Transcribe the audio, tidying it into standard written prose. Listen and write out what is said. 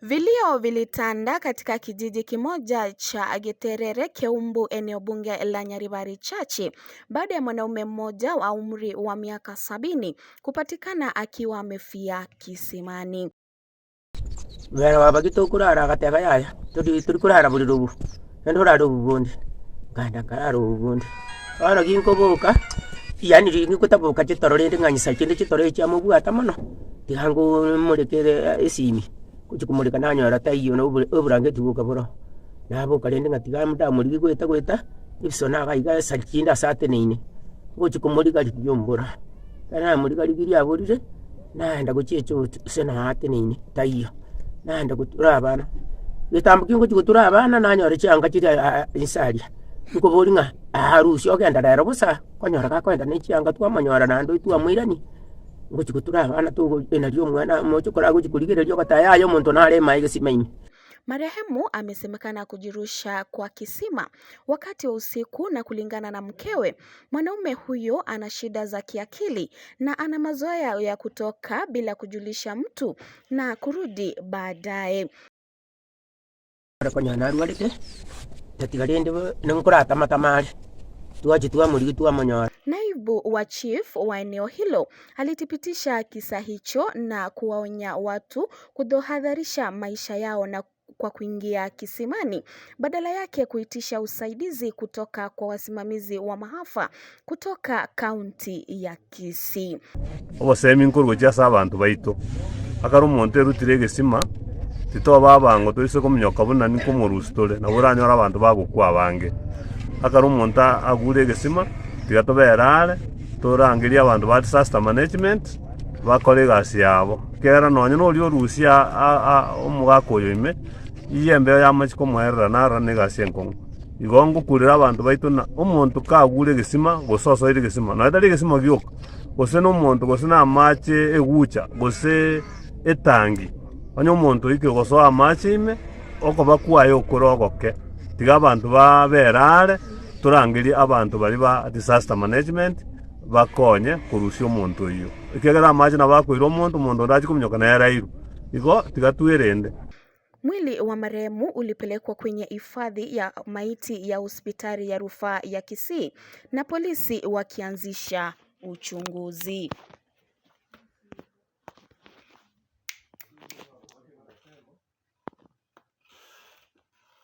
Vilio vilitanda katika kijiji kimoja cha Giterere, Keumbu, eneo bunge la Nyaribari Chache baada ya mwanaume mmoja wa umri wa miaka 70 kupatikana akiwa amefia kisimani. Omwera baba gitokorara agateba yaya, tori tori korara borere obo, naende orare obo bonde. Nkaenda nkarara obo bonde. Bono ginkoboka, yaani ginkotaboka chitoro rende ng'anyisa chinde chitoro echi chiamobwata mono, tiga ngomorekere esimi, ngochia komoreka nanyora taiyo na obore oborangeti boka boroo. Naboka rende ng'a tiga ndamorigia goeta goeta, ebisona iga iga esa chinde ase ateneine, ngochia komoriga-rigia ombora. Ekero namoriga-rigirie aborire. Naenda gochia echoo ase naateneine taiyo, naenda gotura abana, getambo ki ngochia gotura abana nanyora chianga chiria aa inse aria, nkoboria ng'a aa rusia ogenda rero bosa, okonyora gakoenda ne chianga twamonyora naende oywo twamoirania, ngochia gotura abana togo nario omwana omochokoro agochia korigereria ogoteba yaya omonto nare emaye egesima ime. Marehemu amesemekana kujirusha kwa kisima wakati wa usiku na kulingana na mkewe, mwanaume huyo ana shida za kiakili na ana mazoea ya kutoka bila kujulisha mtu na kurudi baadaye. Konya narwarete, tatiga rende nkoratama-tama are, twachia twamorigia twamonyora. Naibu wa chief wa eneo hilo alithibitisha kisa hicho na kuwaonya watu kutohadharisha maisha yao na kwa kuingia kisimani, badala yake kuitisha usaidizi kutoka kwa wasimamizi wa maafa kutoka kaunti ya Kisii. Obosemi nkorwa gochia ase abanto baito. Ekero omonto erutire egesima, titoba abango toise kominyoka buna ninkomorusia tore, nabo oranyore abanto bagokwa abange. Ekero omonto agure egesima, tiga tobere are, torangerie abanto ba disaster management, bakore egasi yabo. Ekiagera nonye na oria orusia omogaka oyo ime, eyio embeo yamachia komoerera narora na egasi enkong'u. Igo ngokurera abanto baito ng'a omonto kagure egesima, gose osoire egesima, nonya tari egesima gioka, gose na omonto, gose na amache egucha, gose etangi, onye omonto oikire gosoa amache ime, okoba kwaye okore ogoke. Tiga abanto babere are, torangerie abanto baria ba disaster management, bakonye korusia omonto oyio. Ekiagera amache nabo akoira omonto, omonto onde achie kominyoka nere airwe. Igo tiga twerende. Mwili wa marehemu ulipelekwa kwenye hifadhi ya maiti ya hospitali ya rufaa ya Kisii na polisi wakianzisha uchunguzi.